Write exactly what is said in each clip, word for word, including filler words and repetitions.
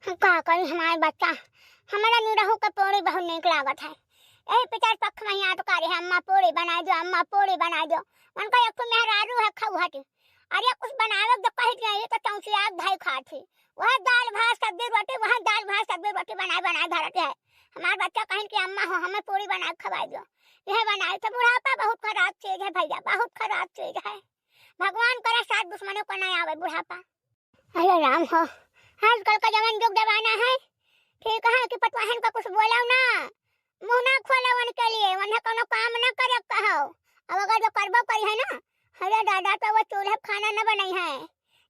हम का करी, हमार बच्चा, हमरा निरहू के पूड़ी बहुत नीक लागत है। यही पितर पख मइँ याद करे है, "अम्मा पूड़ी बनाइ द्यो, अम्मा पूड़ी बनाइ द्यो।" उनका एक ठो मेहरारू है खौहटी, अरे कुछ बनावे के कहि दिया, ई तो चौंसिया के धइ खात ही। वह दाल भात सब्जी रोटी, वह दाल भात सब्जी रोटी बनाइ बनाइ धरत है। हमार बच्चा कहिन कि "अम्मा हो, हमें पूड़ी बनाइ के खवाइ द्यो।" यह बनाइ तो बुढ़ापा बहुत खराब चीज है भइया, बहुत खराब चीज है। भगवान करे साथ दुश्मनों को नहीं आवे बुढ़ापा। अरे राम हो, आजकल का जवन जुग जमाना है, ठीक है कि पतवाहन का कुछ बोलउ ना, मुँह ना खोलउ उनके लिए, उन्हें कउनो काम ना करे कहो। अब अगर जो करबो करी है ना, अरे दादा, तो वो चूल्हे पे खाना न बनइहैं,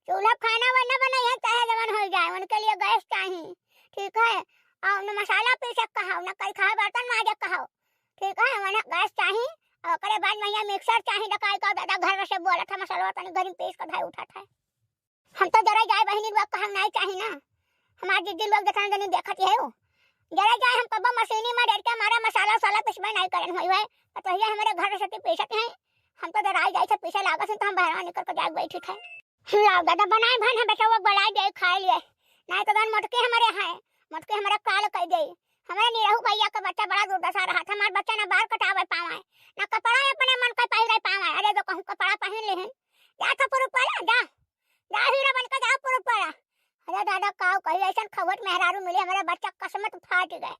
चूल्हे पे खाना वो न बनइहैं, चाहे जवन होइ जाए, उनके लिए गैस चाही, ठीक है। अउर न मसाला पीसे कहो, न कई खाए बर्तन माजे कहो, ठीक है, उन्हें गैस चाही। अउर ओकरे बाद मइँ मिक्सर चाही, डकाई का दादा घर से बोलत है, मसलवा तनी गरम पीस के धइ उठत है। हम तो जरे जाए बहिनी लोग, कहम नाहीं चाही ना, हमार दीदी लोग जितना जनी देखत है हो, जरे जाए हम कब्बो मशीनी में डर के हमारा मसाला उसाला पिसबे नाहीं करन होई है, तो पहिले हमरे घर से पीसत हैं। हम तो जराई जाए थे पीसे लागत हैं, तो हम बहरवा निकल के जाए बैठी थे। लाओ दादा, बनाए भन हम बेटा वो बनाए दे खाए लिए, नाहीं तो जन मोटकी हमरे हैं, मोटकी हमरे काल कइ दे। हमरे निरहू भइया का बच्चा बड़ा दुर्दशा रहा था, हमार बच्चा ना बार कटावे पावे, ना कपड़ा अपने मन का पहिरे पावे। अरे जो कहूँ कपड़ा पहिन लेहन, जा तो पुरुप वाला, जा, जा हीरो बन के जा पुरुप वाला। अरे दादा, काव कही, अइसन खौहट मेहरारू मिली, हमरे बच्चा किस्मत फाट गए।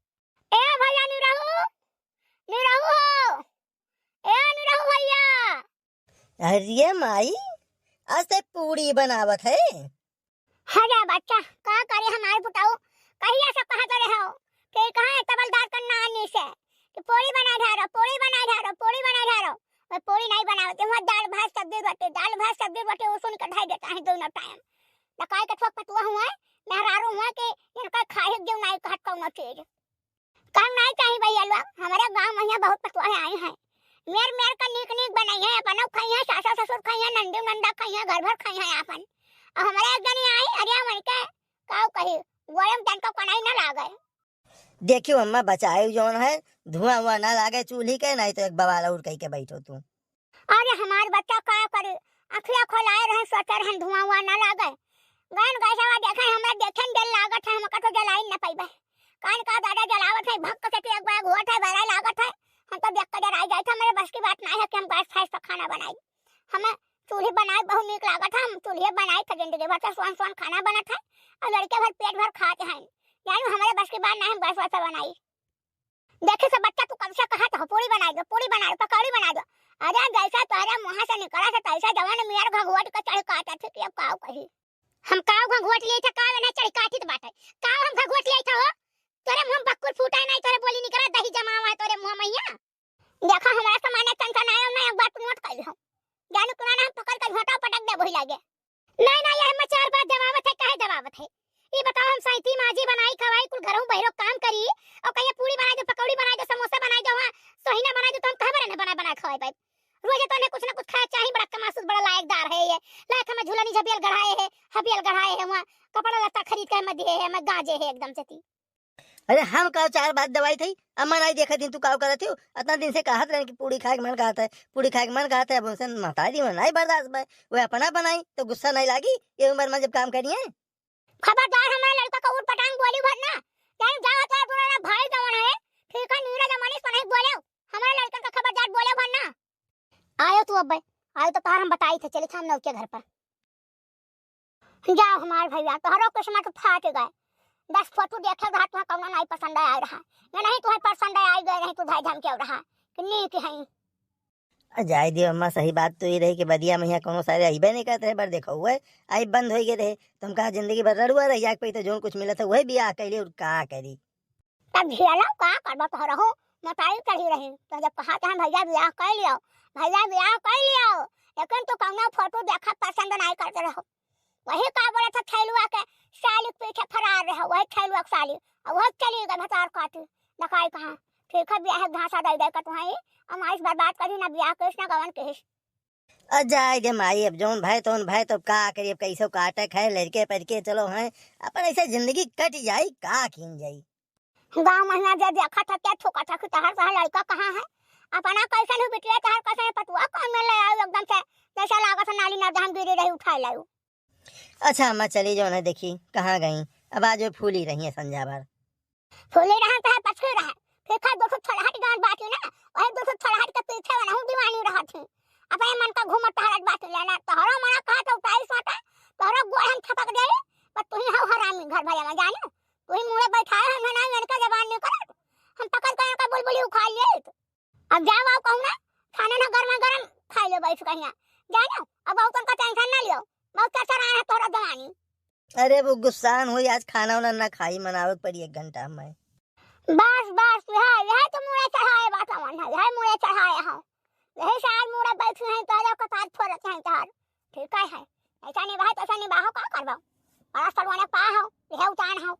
ए भइया निरहू, निरहू हो, ए निरहू भइया। अरे माई, आज ते पूड़ी बनावत है? अरे बच्चा, का करे हमार पुताऊ, कहिया से कहत रहे हो कि कहाँ है तबलदार का नानी से कि पूड़ी बनाइ धारो, पूड़ी बनाइ धारो, पूड़ी बनाइ धारो। मैं पूड़ी नाहीं बनावत, वहाँ दाल भात सब्जी रोटी, दाल भात सब्जी रोटी वो सुन के धइ देता है दोनों टाइम। लकाई के ठोक पतुआ हुआ, मेहरारू हुआ कि इनका खाए के नाहीं कहत कउनो चीज। कहम नाहीं चाही भइया लोग, हमरे गाँव मइँ बहुत पतुआ आई हैं, मेर मेर का नीक नीक बनइहैं, अपनउ खइहैं, सासो ससुर खइहैं, नंदी नंदा खइहैं, घर भर खइहैं आपन। अउर हमरे एक जनी आई, अरे मन के काव कही, गोरम तन को कनाई न लागे। देखियो अम्मा, बचाए जौन है, धुआं उआं ना लागे चूल्ही के, नाहीं तो एक बवाल अउर कहि के बैठो तू। अरे हमार बच्चा का करे, अँखिया खोलाए रहन, सोचे रहन धुआं उआं ना लागे। गैन गैसवा देखे, हमरा देखे में डर लागत है, हमका तो जलाई न पइबे। कान का दादा जलावत है, भक्क से तो एक बार घुअत है, बड़ा लागत है। हम तो देख के डराई जाइत है, हमरे बस की बात नाहीं है कि हम गैस फैस पर खाना बनाई। हमें चूल्ही बनाए बहुत नीक लागत है, हम चूल्हे बनाई तो जिंदगी भर से सुअन सुअन खाना बनत है अउर लड़के भर पेट भर खात हैं। जानी हमरे बस की बात नाहीं, हम गैस वैस पर बनाई। देखे से बच्चा, तू कब से कहत हो, "पूड़ी बनाइ दो, पूड़ी बनाइ दो, पकौड़ी बनाइ दो।" अरे, जैसा तोहरे मुँह से निकला से तैसा जवन मेर घघुवट के चढ़ काटा थे कि अब काव कही। हम काव घघुवट लिए थे, काव ना चढ़ काटित बाटे। काव हम घघुवट लिए थे हो? तोरे मुँह में बक्कुर फूटा है, नाहीं तोरे बोली निकला, दही जमावा है तोरे मुँह में हियाँ। देखा, हमरा से माने टेंशन आयो ना, एक बात नोट कर लिहो। जानी कुना ना हम पकड़ के झोंटा पटक दे वही लागे। नाहीं, नाहीं, ये हमें चार बात दबावत है, काहे दबावत है? ये बताओ, हम सैती माजी बनाई, खवाई, कुल घरहू बहिरो काम करी, अउर कहिए पूड़ी बनाइ दो, पकौड़ी बनाइ दो, समोसा बनाइ दो, वहाँ सोहिना बनाइ दो, तो हम कहाँ बरे न बनाइ, बनाइ खवाई पाइब? रोजे तो उन्हें कुछ ना कुछ खाए चाही, बड़ा कमासुस, बड़ा लायकदार है ये। लायक हमें झुलनी झबियल गढ़ाए है, हबियल गढ़ाए है, वहाँ कपड़ा लत्ता खरीद के हमें दिए है, हमें गाजे है एकदम से ती। अरे हम काव चार बात दबाई थी, अम्मा नाहीं देखत ही तू काव करत हो? अतना दिन से कहत रहन कि पूड़ी खाए के मन कहत है, पूड़ी खाए के मन कहत है। अब उनसे महतारी में नाहीं बर्दाश्त बा, वो अपना बनाई तो गुस्सा नाहीं लागी? ये उम्र में जब काम करिए। खबरदार हमारे लड़का का उठ पटांग बोली भर ना, जान जाओ तो बुरा ना भाई जवन है, ठीक है, नीरा जमाने से नहीं बोले, हमारे लड़कन का खबरदार बोले भर ना। आयो तू अब्बे, आयो तो तोहर हम बताई थे, चली थे हम नौके घर पर। जाओ हमार भइया, तोहरो किस्मत फाट गए। दस फोटो देखे रहा, तुहाँ कौनो नाहीं पसंद आए रहा। ये नहीं तुहाँ पसंद आए गए, नहीं तू धाई धमके रहा कि नीक है। अ, जाए दियो अम्मा, सही बात तो ये रही कि बदिया में यहाँ कौनो सारे अइबे नहीं करते रहे, पर देखो हुए आई बंद होइ गए रहे। तो हम कहा जिंदगी भर रड़ुआ रह जाए, तो जौन कुछ मिला था वही बियाह कैली और का करी। तब झेला का करबा तोहरहू, मोटाई चढ़ी रही। तो जब कहा था भइया बियाह कर लियो, भइया बियाह कर लियो, लेकिन तू कौनो फोटो देखा पसंद नाहीं करते रहो। वही का बोला था थैलुआ के साली के पीछे फरार रहो, वही थैलुआ के साली, और वह चली गई भतार काटी, डकाई कहाँ। ठीक है, बियाह के झांसा दे दे के तुम्हारी, हम आइस बर्बाद करी ना बियाह किस ना गवन किस। अ, जाए दे माई, अब जौन भय तौन भय, तो अब का करी, अब कैसे काटे खाए, लड़के पड़के चलो हैं, अपन ऐसे जिंदगी कट जाई, का खीन जाई। गाँव महिया जे देखत है, ते थूकत है कि तहर तहर लड़का कहाँ है, अपना कैसन हो बिटिया, तहर कैसन है पतुआ, कौन में ले आऊ एकदम से, जैसे लागत है नाली नरदा हम गिरी रही उठाए लाऊ। अच्छा अम्मा, चली जौन है, देखी कहाँ गई, अब आज वो फूली रही है संझा भर। फूली रहा चाहे पछली रहा, फिर खा दो ठो छोड़हट गाँव बाटी ना, वही दो ठो छोड़हट के पीछे वाला हूँ दीवानी रहत ही। अपने मन का घूमत टहलत बाटी लेना, तोहरो मना कहा तो उठाई सोटा, तोहरो गोड़ हम थपक दे, पर तू ही हौ हरामी घर भले में जाने, तू ही मुड़े बैठाए हम ना इनका जबान नहीं करत, हम पकड़ के इनका बुलबुली उखाड़ लिए। अब जाओ आओ कहूँ ना, खाना ना गर्मा गर्म खाई लो बैठ कहिया, जाने अब बहुत उनका टेंशन ना लियो, बहुत चर्चा रहा है तोहरा जवानी। अरे वो गुस्सान होई, आज खाना उना ना खाई, मनावे के पड़ी एक घंटा में। बस बस, यह यह तो मुड़े चढ़ाए बात मन है, यह मुड़े चढ़ाए हो, यही से आज मुड़े बैठी हैं, तोहरे कपार फोड़त हैं तोहर। ठीक है, है ऐसा निभाए तो ऐसा निभाओ, का करबो? बड़ा सलवाने पा हो, यह उतान हो।